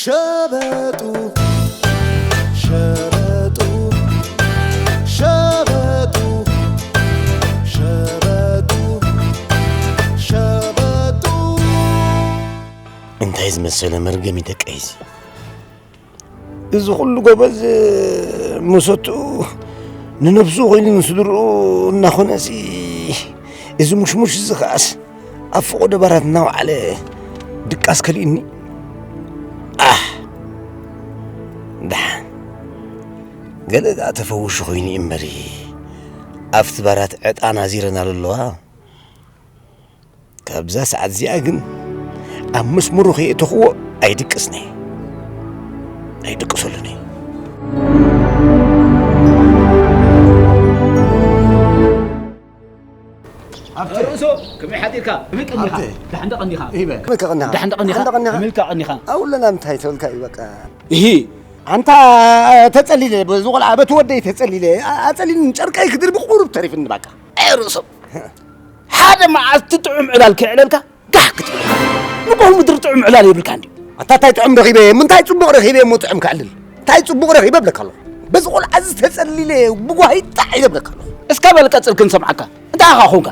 ሸበጡ ሸበጡ ሸበጡ ሸበጡ ሸበጡ። እንታይ ዝመሰለ መርገም እዩ ደቀይሲ። እዚ ኩሉ ጎበዝ መሰትኡ ንነብሱ ኮይኑ ንስድርኡ እናኾነሲ፣ እዚ ሙሽሙሽ እዚ ከኣስ ኣብ ፈቐዶ ባራት እናወዓለ ድቃስ ከሊእኒ። ኣህ! ደሓን ገለ ደኣ ተፈዊሹ ኮይኑ እዩ እምበሪ፣ ኣብቲ ባራት ዕጣን ኣዚረናሉ ኣለዋ። ካብዛ ሰዓት እዚኣ ግን ኣብ መስመሩ ከየእተኽዎ ኣይድቅስን እየ። ኣይድቅሰሉን እየ። ሃብተ። ርእሶ፣ ከመይ ሓዲርካ? ከመይ ቀኒኻ? ሃብተ። ደሓን ዶ ቀኒኻ? ይበል። ከመይ ቀኒኻ? ደሓን ዶ ቀኒኻ? ደሓን ዶ ቀኒኻ? ከመይ ኢልካ ቀኒኻ? ኣውለና እንታይ ተበልካ እዩ በቃ። እሂ። ኣንታ ተጸሊለ፣ በዚ ቆልዓ በቲ ወደይ ተጸሊለ፣ ኣ-፣ ኣጸሊሉኒ ጨርቀይ ክድርቢ ቁሩብ ተሪፍኒ በቃ። ኣይ ርእሶ። ሓደ መዓልቲ ጥዑም ዕላል ከይዕለልካ ጋሕ ክትብል ኢኻ። ንጎህ ምድሪ ጥዑም ዕላል የብልካን ድዩ? ኣታ እንታይ ጥዑም ረኺበ? ምንታይ ጽቡቕ ረኺበ እሞ ጥዑም ከዕልል? እንታይ ጽቡቕ ረኺበ እብለካ ኣለኹ። በዚ ቆልዓ እዚ ተጸሊለ ብጓሂ ጣዕ ኢለ እብለካ ኣለኹ። እስከ በል ቀጽል ክንሰምዓካ። እንታይ ኢኻ ኾንካ?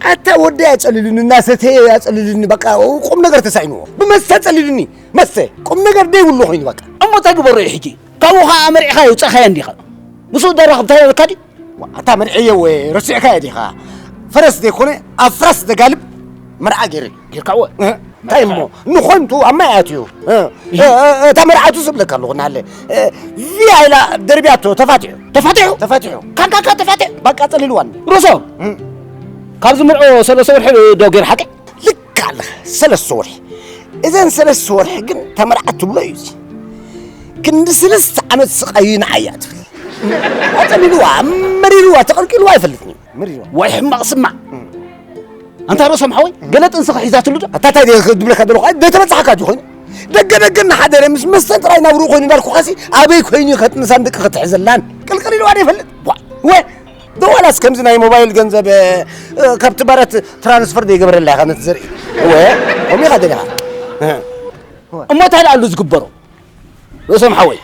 ኣታ ወደይ ኣጸሊሉኒ፣ እናሰተየ ኣጸሊሉኒ፣ በቃ ቁም ነገር ተሳኢንዎ። ብመስተ ኣጸሊሉኒ፣ መስተ። ቁም ነገር ደይብሉ ኮይኑ በቃ። እሞ እንታይ ግበሮ እዩ ሕጂ? ካብኡ ኸዓ ኣመሪዕኻ የውጻእኻዮ እንዲኻ። ምስኡ ደራኽብ እንታይ ኣለካ ድዩ? ዋ፣ ኣታ መርዐዮ ወ ረሲዕካዮ ዲኻ? ፈረስ ዘይኮነ ኣፍራስ ዘጋልብ መርዓ ገይረ። ጌርካዎ? እ፣ እንታይ እሞ ንኾንቱ ኣብ ማይ ኣትዩ። እ፣ እ፣ እ፣ እታ መርዓቱ ዝብለካ ኣለኹ ናለ። እ፣ ቪያ ኢላ ደርብያቶ ተፋቲሑ። ተፋቲሑ? ተፋቲሑ። ካንካካ ተፋቲሑ? በቃ ጸሊልዋኒ። ርእሶ? እ። ካብ ዝምርዖ ሰለስተ ወርሒ ዶ ገይሩ ሓቂ? ልክ ኣለኻ፣ ሰለስተ ወርሒ። እዘን ሰለስተ ወርሒ ግን ተመርዓት ትብሎ እዩ እዚ። ክንዲ ሰለስተ ዓመት ስቓዩ ንዓያ ትብል። ኣጸሊልዋ፣ መሪርዋ፣ ተቐልቂልዋ ኣይፈልጥን እዩ። መሪርዋ። ወይ ሕማቕ ስማዕ። ኣንታ ርእሶም ሓወይ፣ ገለ ጥንስኻ ሒዛትሉ ዶ? ኣታ እንታይ ድየ ዝብለካ ዘለኹ? ኣይ፣ ዘይተበጻሕካ ድዩ ኮይኑ? ደገ ደገ እናሓደረ ምስ መስተን ጥራይ ናብርኡ ኮይኑ እንዳልኩኻሲ፣ ኣበይ ኮይኑ እዩ ከጥንሳን ደቂ ክትሕዘላን? ቅልቅል ኢልዋ ዶ ይፈልጥ? ዋ፣ ወ፣ ዶ ዋላስ ከምዚ ናይ ሞባይል ገንዘብ፣ እ፣ እ፣ ካብቲ ባረት ትራንስፈር ዘይገበረላ ኢኻ ነቲ ዘርኢ? ወ፣ ከምኡ ኢኻ ደሊኻ። እ። እሞ እንታይ ደኣ ኣሉ ዝግበሮ? ርእሶም ሓወይ፣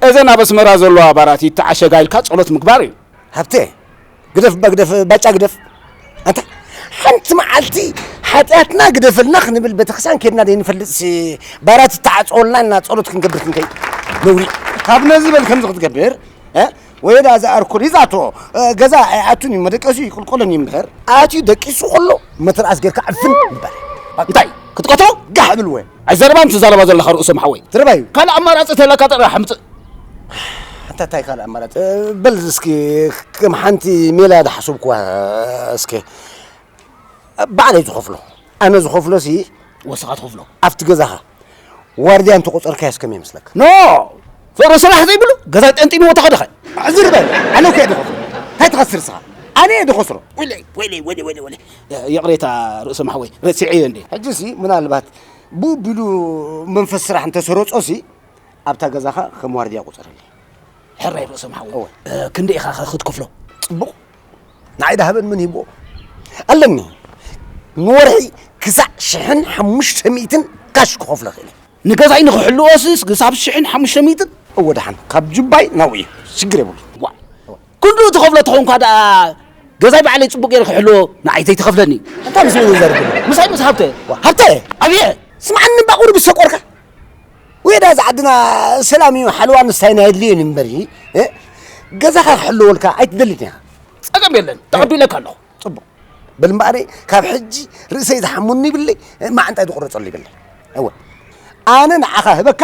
እዘን ኣብ ኣስመራ ዘለዋ ባራት ይተዓሸጋ ኢልካ ጸሎት ምግባር እዩ። ሃብተ፣ ግደፍ እባ ግደፍ፣ ባጫ ግደፍ። ኣንታ፣ ሓንቲ መዓልቲ ሓጢኣትና ግደፈልና ክንብል ቤተክርስትያን ኬድና ደይንፈልጥሲ፣ ባራት ይተዓጸወልና እና ጸሎት ክንገብር ክንከይድ። ነውሪ። ካብ ነዚ በል ከምዚ ክትገብር፣ እ? ወይ ደኣ እዛ ኣርኩል ሒዛቶ፣ እ፣ ገዛ ኣይኣቱን እዩ፣ መደቀሲኡ ይቅልቀሎን እዩ እምበር፣ ኣትዩ ደቂሱ ከሎ መትርኣስ ጌርካ ዕፍን ይበል። እንታይ? ክትቀትሎ? ጋሕ ብል ወ። ኣይ ዘረባ ምስ ትዛረባ ዘለኻ ርእሶም ሓወይ። ዘረባ እዩ። ካልእ ኣማራጺ ተለካ ጥራሕ ኣምጽእ። ኣንታ እንታይ ካልእ ኣማራጺ? እ፣ በል እስኪ ከም ሓንቲ ሜላ ዳሓሰብኩዋ እስኪ። ባዕለይ ዝኸፍሎ። ኣነ ዝኸፍሎ ሲ ወስኻ ትኸፍሎ። ኣብቲ ገዛኻ ዋርድያ እንተቆጸርካዮስ ከመይ ይመስለካ? ኖ! ፍቕሪ ስራሕ ዘይብሉ ገዛ ጠንጢንዎ ተኸደኸ። ኣዕዝር በል። ኣነ እኮ እየ ዝኸፍሎ። እንታይ ትኸስር ስኻ? ኣነ እየ ዝኸስሮ። ወይለይ፣ ወይለይ፣ ወይለይ፣ ወይለይ፣ ወይለይ። ይቕሬታ ርእሶም ሓወይ፣ ረሲዐዮ እንዴ። ሕጂ ሲ ምናልባት ብኡ ቢሉ መንፈስ ስራሕ እንተሰረጾ ሲ ኣብታ ገዛኻ ከም ዋርድያ ቁጸረለይ። ሕራይ ርእሶም ሓወይ። እወ። እ፣ ክንደይ ኢኻ ኸ ክትከፍሎ? ጽቡቕ። ንዓይ ደሃበን መን ሂብዎ? ኣለኒ። ንወርሒ ክሳዕ ሽሕን ሓሙሽተ ሚእትን ካሽ ክኸፍሎ ክእል እየ። ንገዛይ ንኽሕልዎስ ክሳብ ሽሕን ሓሙሽተ ሚእትን? እወ፣ ደሓን። ካብ ጁባይ ናብኡ እዩ። ሽግር የብሉ። ዋ። ክንድኡ ትኸፍሎ ተኾንኳ ደኣ ገዛይ ባዕለይ ጽቡቕ ገይረ ክሕልዎ ንዓይ ዘይትኸፍለኒ? ኣንታ ምስ መን ይዛረብ ዘሎ? ምሳይ ምስ ሃብተ። ዋ፣ ሃብተ! ኣብየ! ስምዓኒ እባ ቁሩብ ዝሰቆርካ። ወይ ዳ እዛ ዓድና ሰላም እዩ፣ ሓለዋ ንስታይ ናይ ኣድልየን እምበሪ፣ እ? ገዛኻ ክሕልወልካ ኣይትደልን ኢኻ። ጸገም የለን፣ ተቐቢለካ ኣለኹ። ጽቡቕ። በል እምበኣር ካብ ሕጂ ርእሰይ ዝሓመኒ ይብለይ፣ ማዓንጣይ ዝቑረጸሉ ይብለይ። እወ። ኣነ ንዓኻ ህበካ፣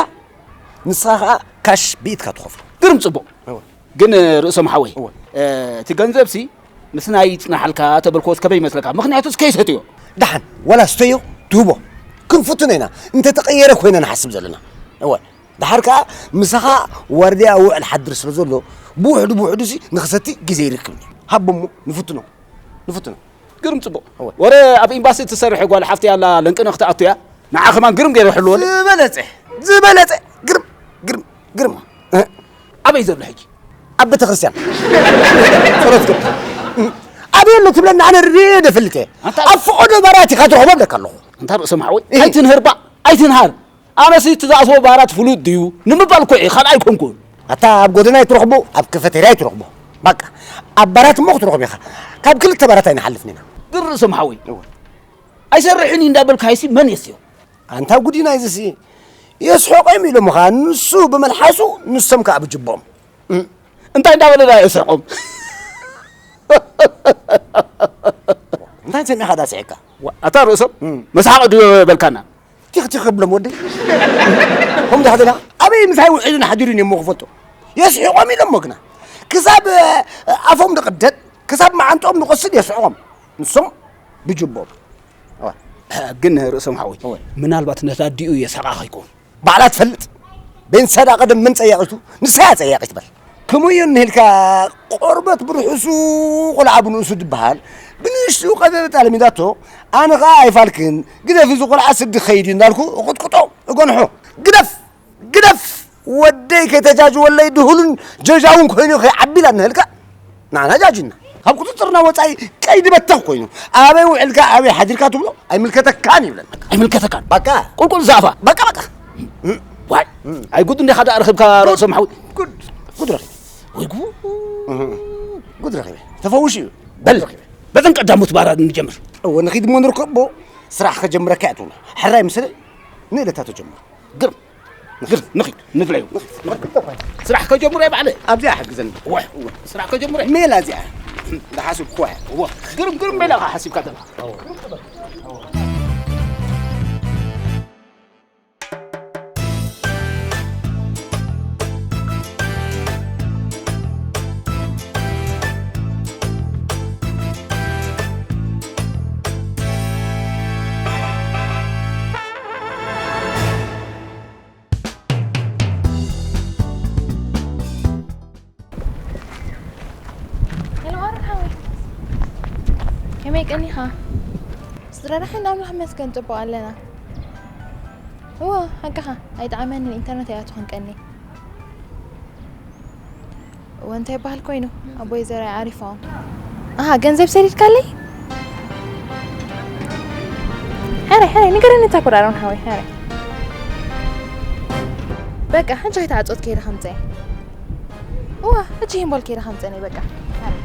ንስኻ ኸኣ ካሽ ብኢድካ ትኸፍሎ። ግርም ጽቡቕ። እወ። ግን ርእሶም ሓወይ፣ እወ። እ፣ እቲ ገንዘብሲ ምስና ይጽናሓልካ ተበልክዎስ ከመይ ይመስለካ? ምኽንያቱስ ከይሰትዮ። ደሓን፣ ዋላ ስተዮ ትህቦ። ክንፍትኖ ኢና። እንተተቐየረ ኮይና ንሓስብ ዘለና። እወ። ደሓር ከኣ ምሳኻ ዋርድያ ውዕል ሓድር ስለ ዘሎ፣ ብውሕዱ ብውሕዱሲ ንኽሰቲ ግዜ ይረክብን እዩ። ሃቦ እሞ ንፍትኖ። ንፍትኖ። ግርም ጽቡቕ። እወ። ወረ ኣብ ኤምባሲ እትሰርሕ ጓል ሓፍቲ ኣላ ለንቅነ ክትኣቱ እያ። ንዓ ከማን ግርም ገይሩ ይሕልወለይ። ዝበለጸ፣ ዝበለጸ፣ ግርም፣ ግርም፣ ግርም። እ? ኣበይ ዘሎ ሕጂ? ኣብ ቤተክርስትያን። ጸሎት ገብር። ኣበይ ኣሎ ትብለኒ? ኣነ ርእየ ደፈልጥ እየ። ኣንታ ኣብ ፈቐዶ መራት ኢኻ ትረኽቦ እብለካ ኣለኹ። ኣንታ ርእሶም ሓወይ፣ እህ። ኣይትንሃር ባ፣ ኣይትንሃር። ኣነሲ እቲ ዝኣስቦ ባራት ፍሉጥ ድዩ ንምባል እኮ እየ፣ ካልእ ኣይኮንኩን። ኣታ ኣብ ጎደና ኣይትረኽቦ፣ ኣብ ከፈቴርያ ኣይትረኽቦ። በቃ ኣብ ባራት እሞ ክትረኽቦ ኢኻ። ካብ ክልተ ባራት ኣይንሓልፍን ኢና። ግን ርእሶም ሓወይ፣ እወ። ኣይሰርሕን እዩ እንዳበልካይሲ መን የስዮ? ኣንታ ጉዲና እዚሲ የስሕቖም ኢሎምኻ፣ ንሱ ብመልሓሱ ንሶም ከኣ ብጅቦም። እም። እንታይ እንዳበለ ዳ የስሕቖም? እንታይ ሰሚዕኻ ዳ ስሒቕካ? ዋ፣ ኣታ ርእሶም እም። መስሓቕ ድዮ በልካና? ቲኽ ቲኽ ብሎም ወደይ። ከምኡ ዳኻ ደለኻ? ኣበይ ምሳይ ውዒሉን ሓዲሩን እሞ ክፈልጦ? የስሕቖም ኢሎሞ ግና። ክሳብ፣ እ፣ ኣፎም ንቕደድ፣ ክሳብ መዓንጥኦም ንቆስል የስሕቖም። ንሶም ብጅቦም። እዋ። ግን ርእሶም ሓወይ፣ እወ። ምናልባት ነታ ኣዲኡ የስሕቓ ከይኮን? ባዕላ ትፈልጥ። ቤንሳዳ ቀደም መን ጸያቒቱ? ንሳ እያ ጸያቒት በል። ከምኡ እዩ እንሄልካ ቆርበት ብርሑሱ ቆልዓ ብንኡሱ ዝበሃል። ብንእሽቱ ቀደደት ኣለሚዳቶ፣ ኣነ ኸኣ ኣይፋልክን፣ ግደፊ እዚ ቆልዓ ስዲ ኸይድ እዩ እንዳልኩ እቕጥቅጦ፣ እገንሖ። ግደፍ! ግደፍ! ወደይ ከይተጃጅወለይ ድሁልን ጀጃውን ኮይኑ ከይዓቢ ኢላ እንሄልካ። ንዓና ጃጅና። ካብ ቁጽጽርና ወጻኢ ቀይዲ በተኽ ኮይኑ። ኣበይ ውዕልካ፣ ኣበይ ሓዲርካ ትብሎ ኣይምልከተካን ይብለና። ኣይምልከተካን። በቃ። ቁልቁል ዛፋ። በቃ፣ በቃ። ዋይ። ኣይ ጉድ እንዲኻ ደኣ ረኺብካ ርእሶም ሓዊ። ጉድ። ጉድ ረኺበ። ወይ ጉድ። ጉድ ረኺበ። ተፈውሽ እዩ። በል። ረኺበ። በተን ቀዳሞት ባራት ንጀምር። እወ፣ ንኺድ እሞ ንርከቦ። ስራሕ ከጀምረካ እያ ትብሎ። ሕራይ ምስለ ንእለታ ተጀምር። ግርም። ግርም። ንኺድ። ንፍለዩ። ስራሕ ከጀምሮ እየ ባዕለ። ኣብዚኣ ሕግዘኒ። እወ። ስራሕ ከጀምሮ እየ። ሜላ እዚኣ። ዝሓስብኩዋ እያ። እወ። ግርም፣ ግርም ሜላ ኢኻ ሓሲብካ ዘለኻ። ሄሎ፣ ኣሮን ሓወይ። ከመይ ቀኒኻ? ስድራ ደሓን፣ ኣምላኽ ይመስገን፣ ጽቡቕ ኣለና። እወ፣ ሓቅኻ፣ ኣይጠዓመንን፣ ኢንተርነት ኣይኣትኹን ቀኒ። እወ፣ እንታይ ይበሃል ኮይኑ? ኣቦይ ዘርኣይ ዓሪፎም። ኣሃ፣ ገንዘብ ሰዲድካለይ? ሕራይ፣ ሕራይ፣ ንገረኒ እታ ኮድ ኣሮን ሓወይ፣ ሕራይ። በቃ፣ ሕጂ ከይተዓጾት ከይደ ከምጽእ እየ። እዋ፣ ሕጂ ሂምቦል ከይደ ከምጽእ እየ፣ በቃ። ሕራይ።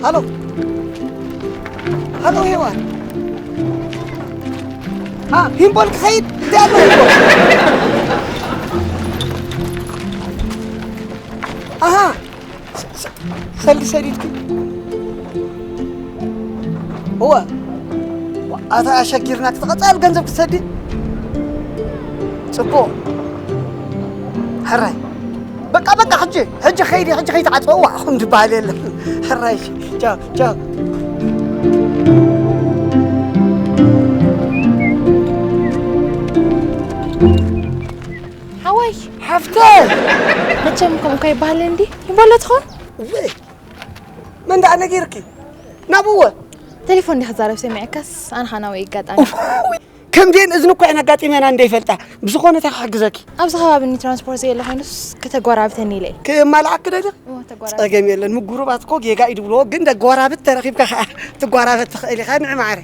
ሃሎ። ሃሎ ሄዋን። አ፣ ሂምቦል ክኸይድ? እንታይ ኣሎ ሂምቦል? ኣሃ። ሰልዲ ሰዲድኪ? እወ። ኣታ ኣሸጊርና ክትቐጻል ገንዘብ ክትሰዲ? ጽቡቕ። ሕራይ። በቃ፣ በቃ፣ ሕጂ፣ ሕጂ ኸይዲ፣ ሕጂ ኸይዲ ዓጽዋ፣ ኣኹም ዝበሃል የለን። ሕራይ፣ ቻው፣ ቻው። ሓወይ። ሓፍተይ! መቸም ከምኡ እኳ ይበሃል እንዲ፣ ይበሎ ትኾን? እወ፣ መን ደኣ ነጊርኪ? ናብወ? ቴሌፎን እንዲኻ ዛረብ ሰሚዐካስ፣ ኣነ ኸኣ ናብኡ ይጋጣኒ። ከምዚኤን እዝኒ እኮ እየን ኣጋጢመና እንደይፈልጣ። ብዝኾነ እንታይ ክሕግዘኪ? ኣብዚ ከባቢ እኒ ትራንስፖርት ዘየለ ኮይኑስ፣ ከተጓራብተኒ ኢለ እየ። ክማልኣኪ ዶ ኢለ? እወ፣ ተጓራቢ። ጸገም የለን። ምጉርባት እኮ ጌጋ እዩ ዝብልዎ፣ ግን ደጓራብት ተረኺብካ ኸኣ ትጓራበት ትኽእል ኢኻ። ንዒ ማዕረ።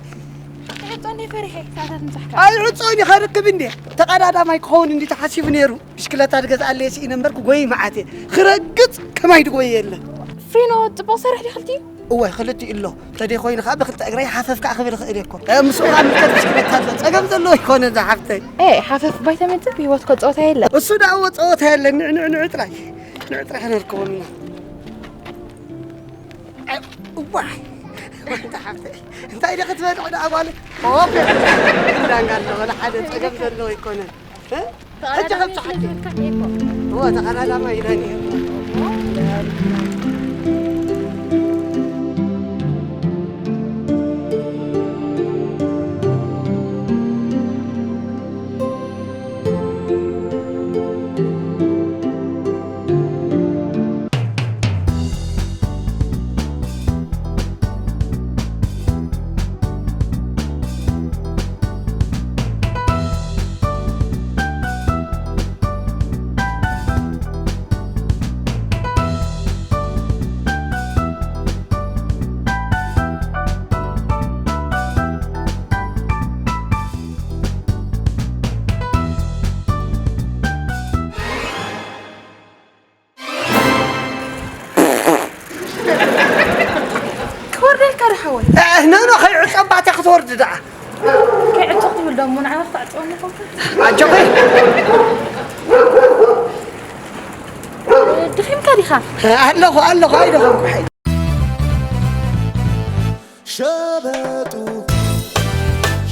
ክዕጾ እንደ ፈሪሐ፣ ሰዓታት ምሳሕካ። ኣይዕጾን እዩ፣ ከርክብ እንደ ተቐዳዳማይ ክኸውን እንዲ ተሓሲቡ ነይሩ። ብሽክለታ ዝገዝኣለይ ስኢነ እምበር ክጎይ መዓት እየ። ክረግጽ ከማይ ዝጎየ የለን። ፍሪኖ ጽቡቕ ሰርሕ ድዩ ክልቲኡ? እወ፣ ክልቲኡ ኣሎ። ተደይ ኮይኑ ከኣ ብክልተ እግረይ ሓፈፍ ከኣ ክብል እኽእል እየ እኮ። እ፣ ምስኡ ከኣ ምልከት ብሽክለታ ኣሎ። ጸገም ዘለዎ ኣይኮነን ዝሓፍተይ። ኤ፣ ሓፈፍ ባይታ መጽእ ብህይወት እኮ ጸወታ የለን። እሱ ደኣ እወ ጸወታ የለን። ንዕ፣ ንዕ፣ ንዕ ጥራይ። ንዕ ጥራይ ከነርከቦም ኢና። እ፣ እዋይ። እንታይ ሓፍተይ? እንታይ ኢለ ክትበልዕ ደኣ ጓል? ኦኬ። እንዳንጋ ኣሎ፣ ወላ ሓደ ጸገም ዘለዎ ኣይኮነን። እ? ሕጂ ከም ጸሓይ። እወ፣ ተቐዳዳማይ ኢለኒ። ትወርድ ደኣ። ከይዕጡቕ ትብል ደሞ ንዓይ ወርታ ዕጡቕኒ ኮንካ። ኣጆኺ። ድኺምካ ዲኻ? ኣለኹ፣ ኣለኹ፣ ኣይደኸምኩ። ሸበጡ፣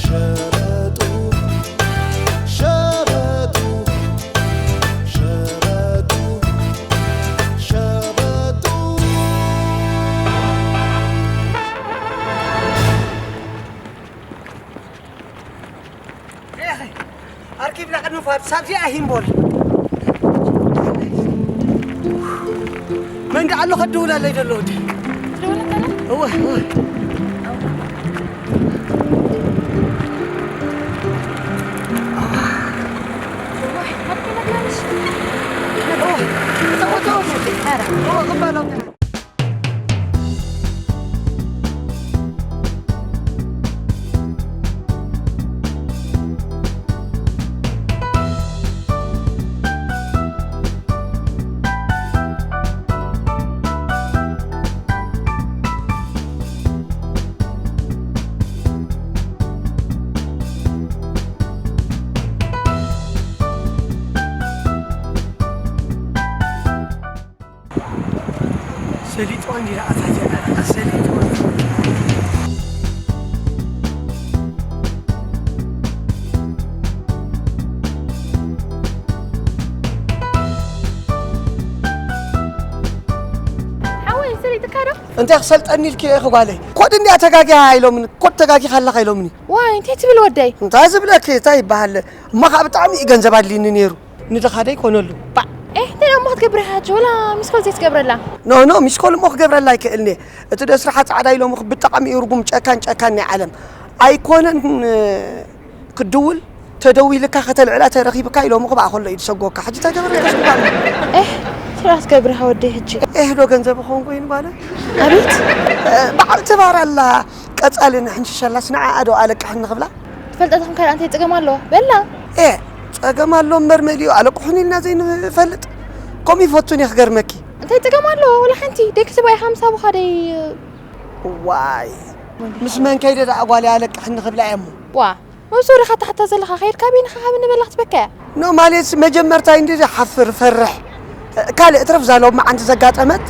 ሸበጡ፣ ሸበጡ፣ ሸበጡ፣ ሸበጡ። ኣርኪብና ቅድሚ ፋርስ ኣብዚኣ ሂምቦል። መን ደኣ ኣሎ ከድውለለይ ዘሎ ወዲ? ትደውለካ ኣሎ? እወ፣ እወ። ዋይ፣ ኣርኪብና እወ፣ እወ፣ እወ። ኧረ። እወ፣ ክባሎ። ሰሊጥዋ እንዲ ደኣ እታ ጀበና፣ ሰሊጥዋ። ሓወይ፣ ሰሊጥካ ዶ? እንታይ ክሰልጠኒ ኢልኪ ኢኺ ጓለይ? ኮድ እንድያ ተጋጊያ ኢሎምኒ፣ ኮድ ተጋጊኻ ኣለኻ ኢሎምኒ። ዋይ፣ እንታይ ትብል ወደይ? እንታይ ዝብለኪ፣ እንታይ ይበሃል? እሞ ኸዓ ብጣዕሚ እዩ ገንዘብ ኣድልይኒ ነይሩ። ንድኻ ዶ ይኮነሉ? ባዕ። ኤህ፣ እንታይ ደኣ እሞ ክትገብር ኢኻ ሕጂ? ወላ ሚስኮል ዘይትገብረላ? ኖ፣ ኖ፣ ሚስኮል እሞ ክገብረላ ኣይክእልን እየ። እቲ ዶ ስራሓ ጻዕዳ ኢሎምኺ ብጣዕሚ እዩ ርጉም፣ ጨካን፣ ጨካን ናይ ዓለም። ኣይኮነን፣ እ፣ ክድውል፣ ተደዊልካ ከተልዕላ ተረኺብካ ኢሎምኺ ብኣ ከሎ እዩ ዝሰጎካ። ሕጂ እንታይ ገበረካ ሽጉዳም? ኤህ፣ ስራሕ ትገብር ኢኻ ወደይ ሕጂ። ኤህ ዶ ገንዘብ ይኸውን ኮይኑ ጓለ? ኣቤት። እ፣ በዓልቲ ባር ኣላ፣ ቀጻሊ ንሕንሽሸላስ ንዓኣ ዶ ኣለቅሕኒ ክብላ? ትፈልጣትኩም ካልእ እንታይ ጸገም ኣለዎ? በላ። ኤ፣ ጸገም ኣሎ እምበር መሊኡ ኣለቅሑኒ ኢልና ዘይንፈልጥ። ከምኡ ይፈቱን እየ ክገርመኪ። እንታይ ጸገም ኣለዎ? ወላ ሓንቲ። ደቂ ሰብኣይ ሓምሳ ብኻ ደይ- ዋይ፣ ምስ መን ከይደ ደኣ ጓል ኣለቅሕኒ ክብላ እየ እሞ። ዋ፣ መብስ ወደኻ ታሕታ ዘለኻ ከይድካ ቤንኻ ሃብኒ በላ ክትበካ እያ። ኖ፣ ማለትስ መጀመርታ እንዲ ዝሓፍር፣ ፈርሕ። ካልእ እትረፍ እዛ ሎሚ መዓንቲ ዘጋጠመት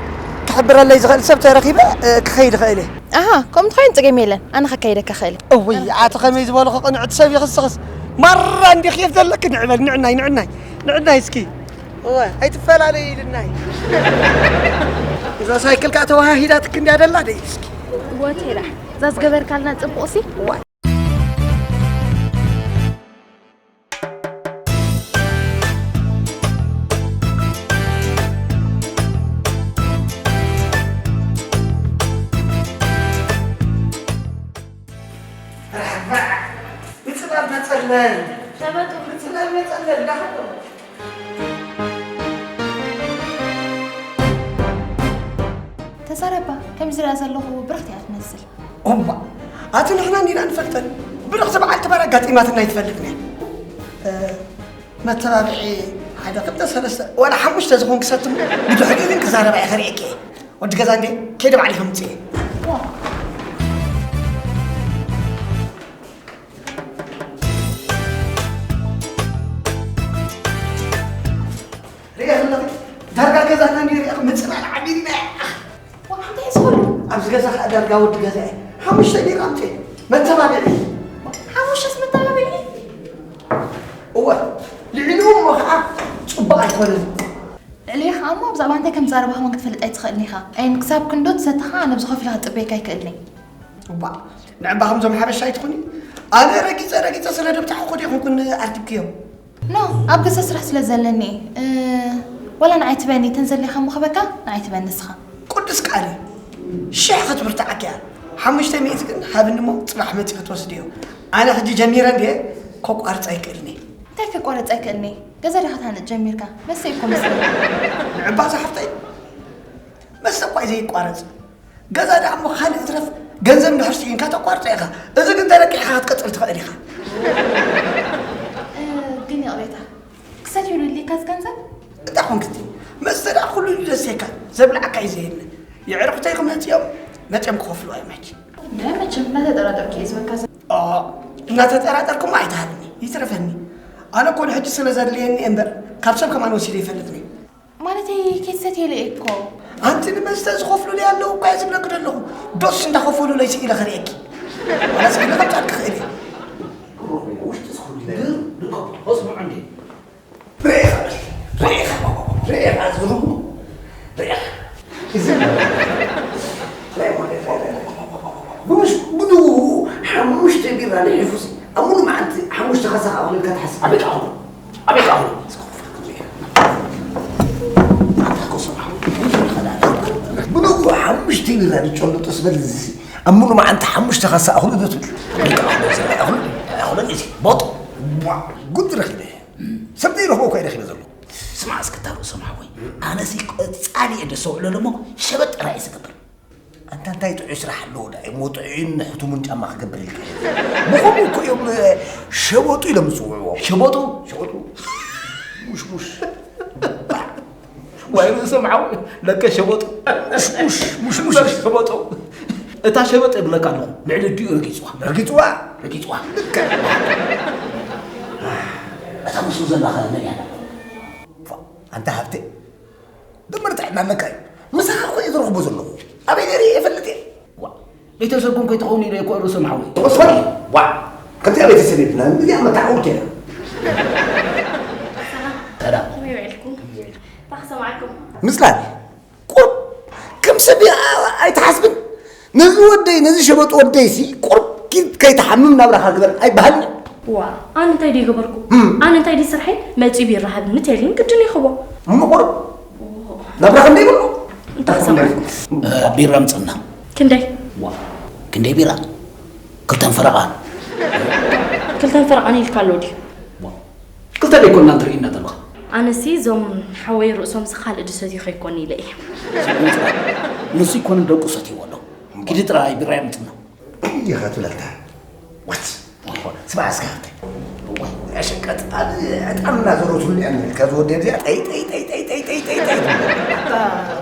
ክሕብረለይ ዝኽእል ሰብ ተረኺበ፣ እ፣ ክኸይድ እኽእል እየ። ኣሃ፣ ከምኡ እንተኾይኑ ጸገም የለን። ኣነ ከካይደካ እኽእል እየ። እውይ፣ ኣቲ ከመይ ዝበልኹ ቅንዕቲ ሰብ ኢኺ እስኽስ። ማራ እንዲ ኬፍ ዘለኪ፣ ንዕበል፣ ንዕናይ፣ ንዕናይ፣ ንዕናይ እስኪ። እወ፣ ኣይትፈላለዩ ኢልናይ። እዛ ሳይክል ከኣ ተወሃሂዳትኪ እንድያ ደላ ደይ እስኪ። ወቴላ፣ እዛ ዝገበርካልና ጽቡቕሲ። ዋይ። ብጽላል መጸለል። ሸበጡ። ብጽላል መጸለል፣ ዳሕቶ። ተዛረባ፣ ከም ዝሪኣ ዘለኹ ብርኽቲ እያ ትመስል። ኦምባ፣ ኣቲ ንሕና እንዲና ንፈልጠን። ብርኽቲ በዓልቲ ባር ኣጋጢማትና ኣይትፈልጥን እያ። እ፣ መተባብዒ ሓደ፣ ክልተ፣ ሰለስተ፣ ዋላ ሓሙሽተ ዝኾን ክሰትም፣ ብድሕሪኡ ግን ክዛረባ እየ ከርእየኪ እየ። ወዲ ገዛ እንዴ፣ ከይደ ባዕሊ ከምጽእ እየ። ሪኣ ዘለኺ፣ ዳርጋ ገዛና እንዲ ሪኣኺ ምጽላል ዓቢድና እያ። ዋ፣ እንታይ እዩ ዝኸሉ? ኣብዚ ገዛ ኸኣ ዳርጋ ወዲ ገዛ እየ። ሓሙሽተ ቢራ ኣምጽእ። መተባብዒ። ሓሙሽተስ መተባብዒ? እወ፣ ልዕሊኡ እሞ ኸኣ ጽቡቕ ኣይኮነን። ልዕሊኡ ኸኣ እሞ ብዛዕባ እንታይ ከም ዝዛረባ ከማን ክትፈልጥ ኣይትኽእልን ኢኻ። ኣይን ክሳብ ክንዶ ትሰቲ ኸኣ ነብዚ ኮፍ ኢለ ክጽበየካ ኣይክእልን እየ። እባ፣ ንዕባ ከምዞም ሓበሻ ኣይትኹኒ። ኣነ ረጊጸ ረጊጸ ስለ ደብታሕኩ ዶ ይኹንኩን ኣርዲግክዮም? ኖ፣ ኣብ ገዛ ስራሕ ስለ ዘለኒ፣ እ፣ ወላ ንዓይ ትበኒ፣ ተን ዘድልየካ እሞ ክበካ፣ ንዓይ ትበኒ ንስኻ። ቅዱስ ቃል እዩ። ሽሕ ክትብርትዓኪ እያ። ሓሙሽተ ሚእቲ ግን ሃብኒ እሞ ጽባሕ መጺኺ ትወስድዮ። ኣነ ሕጂ ጀሚረ እንድየ፣ ከቋርጽ ኣይክእልን እየ። እንታይ ከቋርጽ ኣይክእልን እየ? ገዛ ዲኻ ትሃንጽ ጀሚርካ? መስተይ እኮ መስለኒ። ንዕባ ዝሓፍተይ፣ መስተ እኳ እዩ ዘይቋረጽ። ገዛ ደኣ እሞ ካልእ ይትረፍ፣ ገንዘብ እንድሕር ስኢንካ ተቋርጾ ኢኻ። እዚ ግን ተለቂሕካ ክትቅጽል ትኽእል ኢኻ። እ፣ ግን ይቕሬታ፣ ክሰትየሉ ድልየካ እዚ ገንዘብ? እንታይ ኾንክቲ? መስተ ደኣ ኩሉ ድዩ ደስየካ? ዘብልዓካ እዩ ዘየለ። የዕርኽተይ ክመጽኦም መጺኦም ክኸፍሉ እዮም ሕጂ። መቸም እናተጠራጠርኩ እየ ዝበካ ዘ- እናተጠራጠርኩም ኣይትሃብኒ፣ ይትረፈኒ። ኣነ እኮ ንሕጂ ስለ ዘድልየኒ እየ እምበር፣ ካብ ሰብ ከማን ወሲደ ይፈልጥኒ። ማለተይ፣ ከይትሰትየ ኢለ እኮ። ኣንቲ ንመስተ ዝኸፍሉለይ ኣለዉ እኳ እየ ዝብለኪ ዘለኹ። ዶስ እንዳኸፈሉለይ ስኢለ ክርእየኪ። ዋላስ ኢለ ከምጻልኪ ክእል እየ። ውሽጢ ዝኸፍሉለይ ኣለዉ። ርኢኻ፣ ርኢኻ፣ ርኢኻ፣ ርኢኻ፣ ርኢኻ፣ እዚ፣ ብሽ-፣ ብንግኡ ሓሙሽተ ቢራ ንሒፉሲ፣ ኣብ ሙሉእ መዓልቲ ሓሙሽተ ካሳ ከኣ ክብለልካ ትሓስብ። ኣበይ ከኣ፣ ኣበይ ከኣ። ብንግኡ ሓሙሽተ ቢራ ንጨልጦስ በል፣ እዚ ኣብ ሙሉእ መዓልቲ ሓሙሽተ ካሳ ኣኽሉ ዶ ትብል? ኣበይ ከኣ፣ ኣኽሉ፣ ኣኽሉ፣ ኣኽሉ፣ እዚ ቦጥ። ቧ፣ ጉድ ረኺበ። ሰብ ዘይረኽቦ እኮ እየ ረኺበ ዘለኹ። ስማዕ እስከ እታ ርእሶም ሓወይ፣ ኣነሲ ቀጻሊ እየ ደስተውዕለሉ እሞ ሸበጥ ጥራይ እየ ዝገብር። ኣንታ እንታይ ጥዑይ ስራሕ ኣለዎ ደኣ እሞ ጥዑይን ሕቱምን ጫማ ክገብር ኢልካ? ብኸምኡ እኮ እዮም ሸበጡ ኢሎም ዝጽውዕዎ። ሸበጡ? ሸበጡ። ሙሽሙሽ። ዋይ ርእሶም ሓወይ፣ ለከ ሸበጡ። ሙሽሙሽ፣ ሙሽሙሽ። ሸበጡ። እታ ሸበጥ እብለካ ኣለኹ፣ ልዕሊ ኣዲኡ ረጊጽዋ። ረጊጽዋ? ረጊጽዋ። ልክዕ። እታ ምስኡ ዘላ ኸ መን እያ? ፎእ፣ ኣንታ ሃብተይ፣ ድምር ጥዕና ኣለካ እዩ። ምሳኻ እኮ እየ ዝረኽቦ ዘለኹ። ኣበይ ነይረ እየ እፈልጥ እየ። ዋ፣ ቤተሰብኩም ከይትኸውን ኢለ እኮ ርእሶም ሓወይ። ወስፈር፣ ዋ፣ ከምዚኣ ቤተሰብ የብልናን። እዚኣ መተዓውቲ እያ። ሰላም። ሰላም። ከመይ ውዒልኩም? ከመይ ውዒልኩም? እንታይ ክሰምዓኩም? ምጽላል። ቁሩብ ከም ሰብ ኣ-፣ ኣይትሓስብን? ነዚ ወደይ፣ ነዚ ሸበጥ ወደይሲ ቁሩብ ኪድ ከይትሓምም ናብራኻ ግበር ኣይበሃልን እዩ። ዋ፣ ኣነ እንታይ ድየ ገበርኩ? እም። ኣነ እንታይ ድየ ስርሐይ? መጺኡ ቢራ ሃብኒ ተልዩን ግድን ይኽቦ። እሞ ቁሩብ ናብራኻ እንደ ይብሉ? እንታይ ክሰምዕ? እ፣ ቢራ ምጽና። ክንደይ? ዋ፣ ክንደይ ቢራ? ክልተን ፈረቓን። ክልተን ፈረቓን ኢልካ ኣሎ ድዩ? ዋ፣ ክልተ ደይኮና እንትርእየና ዘለኻ። ኣነሲ እዞም ሓወይ ርእሶምሲ ካልእ ድሰትዩ ከይኮን ኢለ እየ። ንሱ ይኮነ ደቁ ሰትይዎ ኣሎ። ኪዲ ጥራይ ቢራ የምጽና። ኢኻ ትብለልታ። ዋት? ስማዕ እስከ ሃብተይ። እዋይ፣ ኣሸቀጥ፣ ኣብ ዕጣን እናዘረትሉ እያ እምልካ ዝወደብ እዚኣ። ጠይ፣ ጠይ፣ ጠይ። ኣታ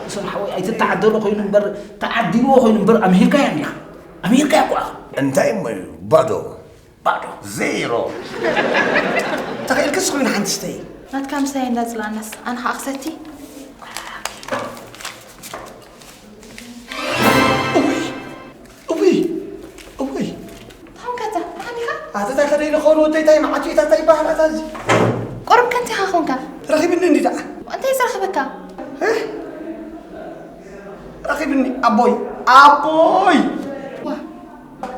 ርእሶም ሓወይ፣ ኣይትተዓደሎ ኮይኑ እምበር፣ ተዓዲልዎ ኮይኑ እምበር፣ ኣምሂርካያ እንዲኻ። ኣምሂርካያ እኮ ኢኻ። እንታይ እሞ እዩ? ባዶ። ባዶ። ዜሮ። ተኽኢልክስ ኮይኑ ሓንቲ ስተይ። ናትካ ምሳይ እንዳጽላእናስ፣ ኣነ ኸኣ ክሰቲ? እውይ፣ እውይ፣ እውይ። ታንከተ፣ ታኒኻ? ኣተታይ ከደይ ንኸውን ወደይ ታይ መዓት እዩ፣ ታታይ ይበሃል ኣታ እዚ? ቁሩብ ከንቲኻ ኾንካ። ረኺብኒ እንዲ ደኣ። እንታይ ዝረኽበካ? እ? ረኺብኒ፣ ኣቦይ፣ ኣቦይ! ዋ።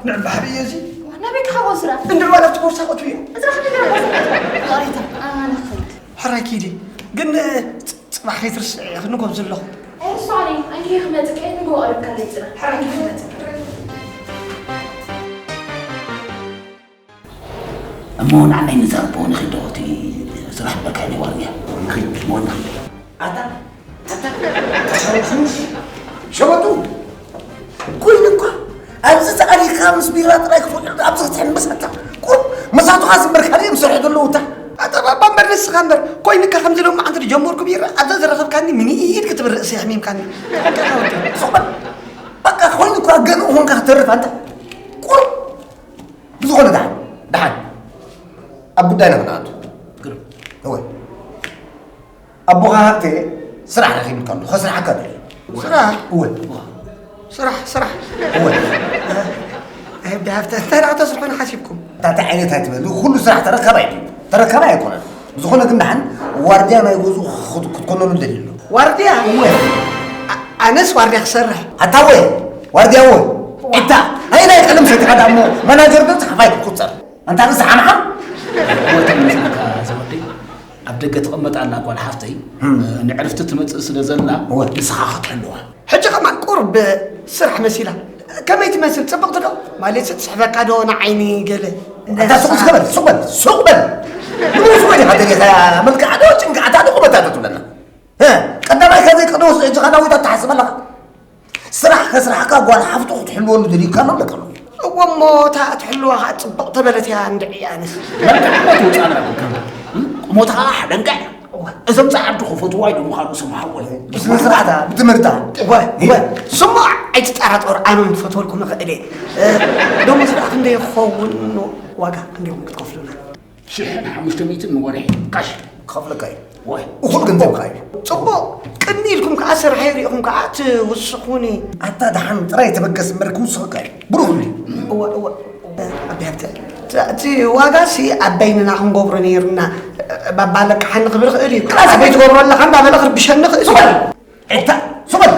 ንዕባሕሪ እየ እዚ። ዋ፣ ናበይ ክሃቦ ስራ? እንድርባ ናብቲ ቦርሳ ቀትብዮ። እዚ ረኽቢ ገለ ቦርሳ ቀትብዮ። ይቕሬታ፣ ኣነ ክኸይድ። ሕራይ ኪዲ። ግን፣ ጽ-፣ ጽባሕ ከይትርስዒ፣ ክንጎብዝ ኣለኹ። ኣይርስዖን እየ። ኣንጊ ክመጽእ ከየ ንግሆ ቀሪብካለይ ጽናሕ። ሕራይ ኪዲ ክመጽእ። እሞ ንዓናይ ንዛረቦ ንኺድ ዶ እቲ ስራሕ በልካ ይዋርያ። ንኺድ፣ እሞ ንኺድ። ኣታ፣ ኣታ፣ ኣታ፣ ሸበጡ። ኮይኑ እኳ፣ ኣብዚ ተኣሊኻ ምስ ቢራ ጥራይ ክፉዕ፣ ኣብዚ ክትሕምስ ኣታ። ቁሩብ፣ መሳቱኻ ዝምበር ካልእ እዮም ዝሰርሑ ዘለዉ እታ። ኣታ ባባ እምበር ንስኻ እምበር፣ ኮይኑካ ከምዚ ሎማዓንቲ ዝጀመርኩ ቢራ፣ ኣብዛ ዝረኸብካኒ ምኒኢድ ክትብል ርእሲ ኣሕሚምካኒ። ሓቅኻ ወዲ። ሱቕ በል። በቃ፣ ኮይኑ እኳ ገንኡ ኾንካ ክትተርፍ ኣንታ። ቁሩብ። ብዝኾነ ደሓን፣ ደሓን ኣብ ጉዳይና ክንኣቱ። ግርም። እወ። ኣቦኻ ሃብተ ስራሕ ረኺብልካ ኣሎ፣ ከስርሓካ ደልዩ። ስራሕ? እወ። ስራሕ፣ ስራሕ። እወ። ኣይ፣ ብሃብተ እንታይ ደኣ ተስርሑን ሓሲብኩም? እንታይ ዓይነት ኣይትበል፣ ኩሉ ስራሕ ተረካባይ ድዩ? ተረካባይ ኣይኮነን። ብዝኾነ ግን ደሓን ዋርድያ ናይ ገዝኡ ክት-፣ ክትኮነሉ ደልዩ ኣሎ። ዋርድያ? እወ። ኣ-፣ ኣነስ ዋርድያ ክሰርሕ። ኣታ እወ፣ ዋርድያ እወ። እታ፣ ኣይ ናይ ቀለም ሰቲኻ ደኣ እሞ፣ መናጀር ዶ ጸሓፋይ ክትቁጸር? ኣንታ ንስኻ ሓምሓም። እወ፣ እንታይ ይመስለካ ዘወደይ? ኣብ ደገ ትቕመጥ ኣላ ጓል ሓፍተይ፣ እም። እ፣ ንዕርፍቲ ትመጽእ ስለ ዘላ፣ እወ። ንስኻ ክትሕልዋ። ሕጂ ከማን ቁሩብ ስራሕ መሲላ። ከመይ ትመስል? ጽብቕቲ ዶ? ማለት ትስሕበካ ዶ ንዓይኒ ገለ? ኣታ ሱቕ እስከ በል፣ ሱቕ በል፣ ሱቕ በል። ንምንታይ ሱቕ ኢኻ ደሊኻ? መልክዓ ዶ ጭንቅዓታ ዶ ቁመታ ዶ ትብለና? እ፣ ቀዳማይ ከዘይ ቅድም ሕጂ ኻናዊት ኣተሓስብ ኣለኻ። ስራሕ ከስራሕካ ጓል ሓፍቱ ክትሕልወሉ ደሊካ ኣሎ ኣለካ። እወ እሞ እታ እትሕልዋ ኸዓ ጽብቕ ተበለት እያ እንድዒ ኣነስ። መልክዓ እሞ ትውጽእ ኣላ እኮ። ቁመታ ኸዓ ሓደንቃ እያ። እዞም ጸዓዱ ክፈትዋ ኢሎም ምዃኑ ስምዓ ወይ። ብስነ ስርዓታ፣ ብትምህርታ። እወ፣ እወ። ስማዕ! ኣይትጠራጠሩ፣ ኣነ እውን ክፈትወልኩም እኽእል እየ። እ፣ ደሞዝ ደኣ ክንደይ ክኸውን፣ ዋጋ ክንደይ እውን ክትከፍሉና? ሽሕን ሓሙሽተ ሚእትን ንወርሒ ካሽ ክኸፍለካ እዩ። ወይ። እኹል ገንዘብካ እዩ። ጽቡቕ፣ ቅድሚ ኢልኩም ከኣ ስርሐይ ሪእኹም ከኣ ትውስኹኒ። ኣታ ደሓን ጥራይ ተበገስ እምበር ክውስኸካ እዩ። ብሩኽ እዩ። እወ፣ እወ። ኣቢ ሃብተ፣ እቲ ዋጋሲ ኣብ በይንና ክንገብሮ ነይሩና። ባባ ኣለቅሓኒ ክብል ይኽእል እዩ። ክላስ ኣበይ ትገብሮ ኣለኻ? እንዳበለ ክርብሸኒ ይኽእል እዩ። ሱቕ በል! ዒታ! ሱቕ በል!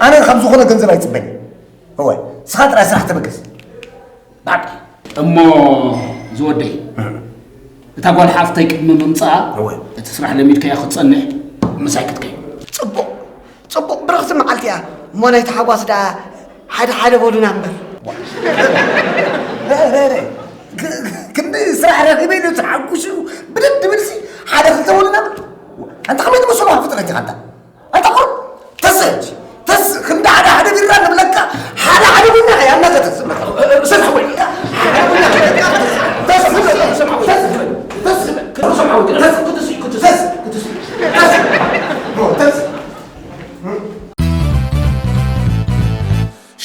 ኣነ ካብ ዝኾነ ገንዘብ ኣይጽበን። እወ፣ ንስኻ ጥራይ ስራሕ ተበገስ። ብሓቂ። እሞ ዝወደይ፣ እታ ጓል ሓፍተይ ቅድሚ ምምጻኣ እወ። እቲ ስራሕ ለሚድካዮ ክትጸንሕ ምሳይ ክትከይድ። ጽቡቕ፣ ጽቡቕ ብርኽቲ መዓልቲ እያ። እሞ ናይ ተሓጓስ ደኣ ሓደ ሓደ በሉና እምበር። ረ፣ ረ፣ ረ። ክ-፣ ክ-፣ ክንዲ ስራሕ ረኺበ ኢሉ ተሓጉሱ ብድድ ድብልሲ ሓደ ክልተ በሉና እምበር። ኣንታ ከመይ ትመስሉ ፍጥረት ኢኻ ኣንታ? ኣንታ ቁሩብ ተስእ እንጂ። ተስእ፣ ክንዲ ሓደ ሓደ ቢራ ንብለካ፣ ሓደ ሓደ ቡና እያ እናተ ተስእ መጣ። እ፣ እ፣ ሰስ ወይ። ሓደ ቡና ንብለካ፣ ተስእ፣ ተስእ፣ ተስእ፣ ተስእ፣ ተስእ፣ ተስእ፣ ተስእ፣ ተስእ፣ ተስእ።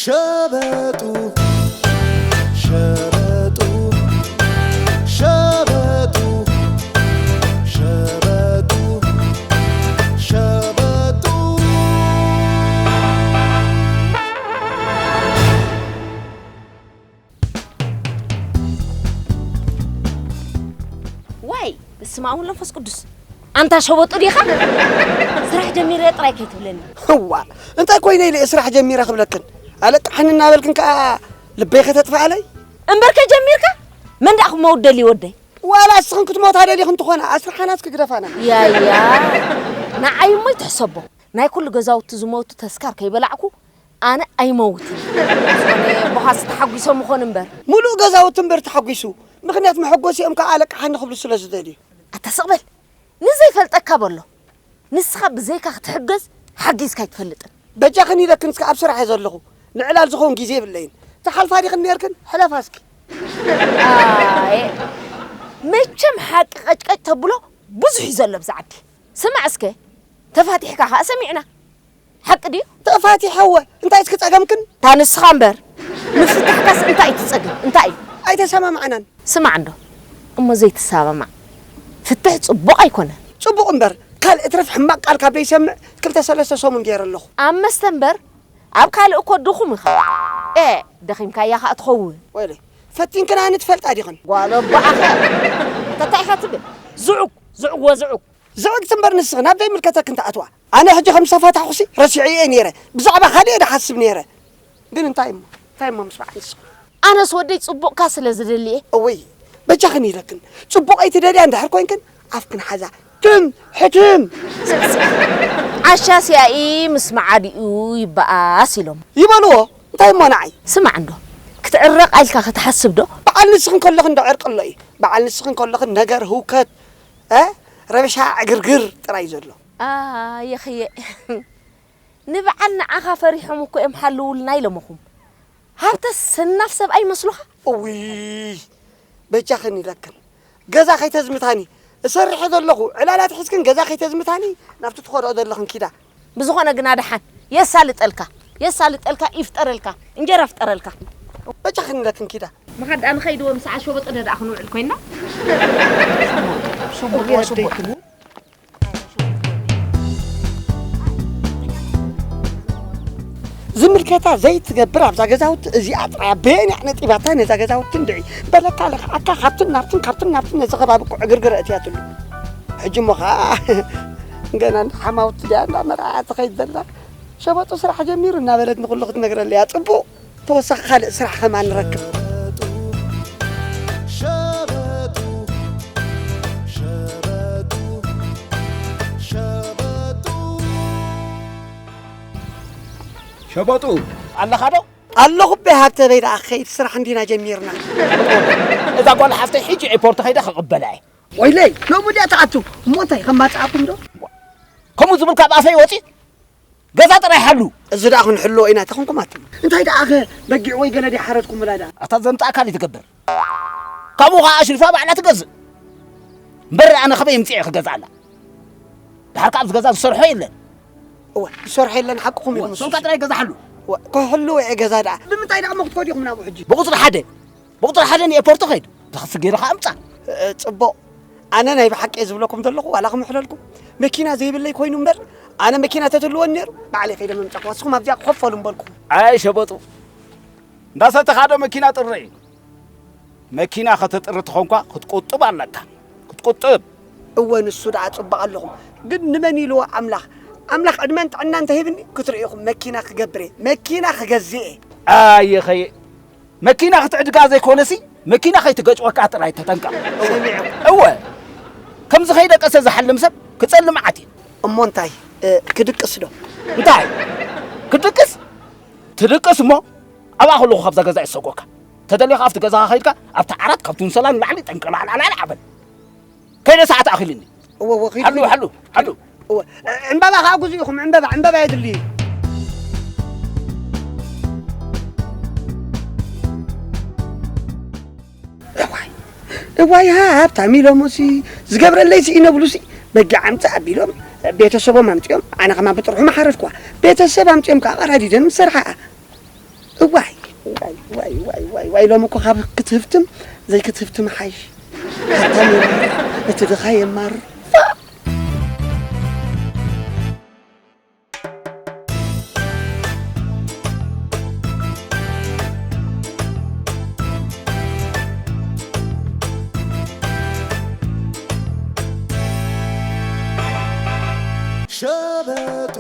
ሸበጡ፣ ሸበጡ፣ ሸበጡ፣ ሸበጡ፣ ሸበጡ። ዋይ፣ በስመ አብ ወወልድ ወመንፈስ ቅዱስ። ኣንታ ሸበጡ ዲኻ? ስራሕ ጀሚረ ጥራይ ከይትብለኒ። እዋ፣ እንታይ ኮይነ ኢለ እየ ስራሕ ጀሚረ ክብለክን? ኣለቅሓኒ እናበልክን ከኣ ልበይ ከተጥፍኣለይ? እምበርከ ጀሚርካ? መን ደኣ ክመውት ደልዩ ወደይ? ዋላ እስኽን ክትሞታ ደሊኽን ትኾና፣ ኣስርሓናስ ክግደፋና። ያያ፣ ንዓይ እሞ ይትሕሰቦ። ናይ ኩሉ ገዛውቲ ዝሞቱ ተስካር ከይበላዕኩ ኣነ ኣይመውትን። ዝኾነ ቦኻሲ ተሓጒሶም ይኾኑ እምበር። ሙሉእ ገዛውቲ እምበር ተሓጒሱ። ምኽንያት መሐጎሲኦም ከኣ ኣለቅሓኒ ክብሉ ስለ ዝደልዩ። ኣታ ስቕ በል። ንዘይፈልጠካ በሎ። ንስኻ ብዘይካ ክትሕገዝ ሓጊዝካ ኣይትፈልጥን። በጃኽን ኢለክን እስከ ኣብ ስራሕ እየ ዘለኹ። ንዕላል ዝኸውን ግዜ የብለይን። ትሓልፋ ዲኽን ኔርክን? ሕለፋ እስኪ። ኣየ፣ መቸም ሓቂ ቀጭቀጭ ተብሎ ብዙሕ እዩ ዘሎ ኣብዚ ዓዲ። ስማዕ እስከ፣ ተፋቲሕካ ከኣ ሰሚዕና። ሓቂ ድዩ? ተፋቲሐ እወ። እንታይ እስኪ ጸገምክን? እታ ንስኻ እምበር። ምፍታሕካስ እንታይ እዩ እቲ ጸገም? እንታይ እዩ? ኣይተሰማማዕናን። ስማዕ እንዶ፣ እሞ ዘይትሰማማዕ ፍትሕ ጽቡቕ ኣይኮነን። ጽቡቕ እምበር፣ ካልእ ትረፍ ሕማቕ ቃል ካብ ዘይሰምዕ ክልተ ሰለስተ ሰሙን ገይረ ኣለኹ። ኣብ መስተ እምበር፣ ኣብ ካልእ እኮ ድኹም ኢኻ። ኤ፣ ደኺምካያ ከኣ ትኸውን። ወይለይ፣ ፈቲንክን ኣነ ትፈልጣ ዲኽን? ጓል ኣቦኣኸ፣ እንታይ ኢኻ ትብል? ዝዑግ፣ ዝዑግ ወዝዑግ። ዝዕግቲ እምበር ንስኺ ናብ ዘይምልከተክን ትኣትዋ። ኣነ ሕጂ ከም ዝተፈታሕኩሲ ረሲዐዮ እየ ነይረ። ብዛዕባ ካልእ እየ ድሓስብ ነይረ። ግን እንታይ እሞ፣ እንታይ እሞ ምስ በዓል ንስኺ? ኣነስ ወደይ ጽቡቕካ ስለ ዝደልየ። እወይ፣ በጃኽን ኢለክን። ጽቡቐይ ትደልያ እንድሕር ኮይንክን፣ ኣፍክን ሓዛ። ትም፣ ሕትም! ዓሻ ሲያኢ ምስ መዓዲኡ ይበኣስ ኢሎም። ይበልዎ፣ እንታይ እሞ ንዓይ? ስማዕ እንዶ፣ ክትዕረቕ ኢልካ ክትሓስብ ዶ? በዓል ንስኽን ከለኽን ዶ ዕርቂ ኣሎ እዩ? በዓል ንስኽን ከለኽን ነገር ህውከት፣ እ? ረብሻ ዕግርግር ጥራይ ዘሎ። ኣየኽየ። ንበዓል ንዓኻ ፈሪሖም እኮ እዮም ሓልውልና ኢሎምኹም። ሃብተስ ሰናፍ ሰብኣይ ይመስሉኻ? እውይ፣ በጃኽን ኢለክን። ገዛ ከይተዝምታኒ፣ እሰርሕ ዘለኹ፣ ዕላላት ሒዝክን ገዛ ከይተዝምታኒ፣ ናብቲ ትኸድኦ ዘለኽን ኪዳ። ብዝኾነ ግና ደሓን፣ የሳልጠልካ፣ የሳልጠልካ፣ ይፍጠረልካ፣ እንጀራ ፍጠረልካ። በጃኽን ኢለክን ኪዳ። ምኻድ ደኣ ንኸይድዎ ምሳዕ ሸበጦ ደኣ ክንውዕል ኮይንና። ሽቡር፣ ሽቡር። ዝምልከታ ዘይትገብር ኣብዛ ገዛውቲ እዚኣ ጥራይ በየን እያ ነጢባታ ነዛ ገዛውቲ እንድዒ በለካ ልኽዓካ ካብትን ናብትን ካብትን ናብትን ነዚ ከባቢ እኮ ዕግርግር ኣእትያትሉ። ሕጂ እሞ ኸዓ ገና እንዳ ሓማውቲ ድያ እንዳ መርዓ ትኸይድ ዘላ ሸበጡ ስራሕ ጀሚሩ እናበለት ንኹሉ ክትነግረለይ እያ። ጽቡቕ። ተወሳኺ ካልእ ስራሕ ከማን ንረክብ። ሸበጡ፣ ሸበጡ፣ ሸበጡ። ሸበጡ ኣለኻ ዶ? ኣለኹ ቤ ሃብተ በይ ደኣ ክኸይድ ስራሕ እንዲና ጀሚርና። እዛ ጓል ሓፍተይ ሕጂ ኤርፖርት ከይደ ክቕበላ እየ። ወይለይ፣ ሎሚ ድያ ትኣቱ? እሞ እንታይ ከማጽኣኩም ዶ? ከምኡ ዝብል ካብ ኣፈይ ወጺ? ገዛ ጥራይ ሓሉ። እዚ ደኣ ክንሕልዎ ኢና፣ ተኾንኩም ኣትም። እንታይ ደኣ ኸ በጊዕ ወይ ገለ ድያ ሓረድኩምላ ደኣ? ኣታ ዘምጻእካ ድዩ ትገብር? ካብኡ ኸዓ ኣሽሪፋ ባዕላ ትገዝእ። እምበር ኣነ ከመይ የምጽኤ ክገዝኣላ? ድሓር ከኣ ኣብዚ ገዛ ዝሰርሖ የለን። እወ፣ ዝሰርሖ የለን፣ ሓቅኹም ኢኹም። እሱስ። ሶምካ ጥራይ ገዛ ሓሉ። እወ፣ ክሕሉ እየ ገዛ ደኣ። ብምንታይ ደኣ እሞ ክትከዱ ኢኹም ናብኡ ሕጂ? ብቑፅሪ ሓደ፣ ብቑፅሪ ሓደ ንኤርፖርት ኸይዱ። ተኸፍት ገይርኻ ኣምፃ። እ፣ ጽቡቕ። ኣነ ናይ ብሓቂ እየ ዝብለኩም ዘለኹ፣ ዋላ ክምሕለልኩም። መኪና ዘይብለይ ኮይኑ እምበር፣ ኣነ መኪና ተትህልወኒ ነይሩ፣ ባዕለይ ከይደ ምምጻኹ። ንስኹም ኣብዚኣ ክኸፈሉ ምበልኩም። ኣይ ሸበጡ። እንዳሰተኻ ዶ መኪና ጥሪ? መኪና ከተጥሪ ተኾንኳ ክትቁጥብ ኣለካ። ክትቁጥብ። እወ፣ ንሱ ደኣ ጽቡቕ ኣለኹም። ግን ንመን ኢልዎ ኣምላኽ? ኣምላኽ ዕድመን ጥዕና እንተሂብኒ፣ ክትርእኹም መኪና ክገብር እየ። መኪና ክገዝእ እየ። ኣየኸየ። መኪና ክትዕድጋ ዘይኮነሲ፣ መኪና ከይትገጭወካ ጥራይ ተጠንቀቕ። ሰሚዐ። እወ። ከምዚ ከይደቀሰ ዝሓልም ሰብ ክጸልእ መዓት እዩ። እሞ እንታይ፣ እ፣ ክድቅስ ዶ? እንታይ? ክድቅስ? ትድቅስ እሞ፣ ኣብኣ ከለኹ ካብዛ ገዛ ይሰጎካ። ተደሊኻ ኣብቲ ገዛኻ ከይድካ፣ ኣብቲ ዓራት ካብቲ እንሰላ ንላዕሊ ጠንቀላዕላዕላዕ በል። ከይደ ሰዓት ኣኺሉኒ። እወ፣ እወ፣ ኺዱ፣ ሓሉ፣ ኺዱ። ሓሉ፣ ሓሉ። እወ፣ ዕምባባ ኸዓ ግዙ ኢኹም፣ ዕምባባ፣ ዕምባባ የድሊ እዩ። እዋይ፣ እዋይ፣ ሃብታም ኢሎምሲ፣ ዝገብረለይ ስኢነ ብሉሲ፣ በጊዕ ኣምጽእ ኣቢሎም፣ ቤተሰቦም ኣምጺኦም፣ ኣነ ኸማ ብጥርሑ መሓረድኳ። ቤተሰብ ኣምጺኦም ከዓ ቀዳዲደን ምስ ሰርሓ። እዋይ፣ እዋይ፣ እዋይ፣ እዋይ፣ እዋይ፣ እዋይ፣ ሎሚ እኮ ካብ ክትህፍትም ዘይክትህፍትም ሓይሽ። ሃብታም የማርር፣ እቲ ድኻ የማርር። ሸበጡ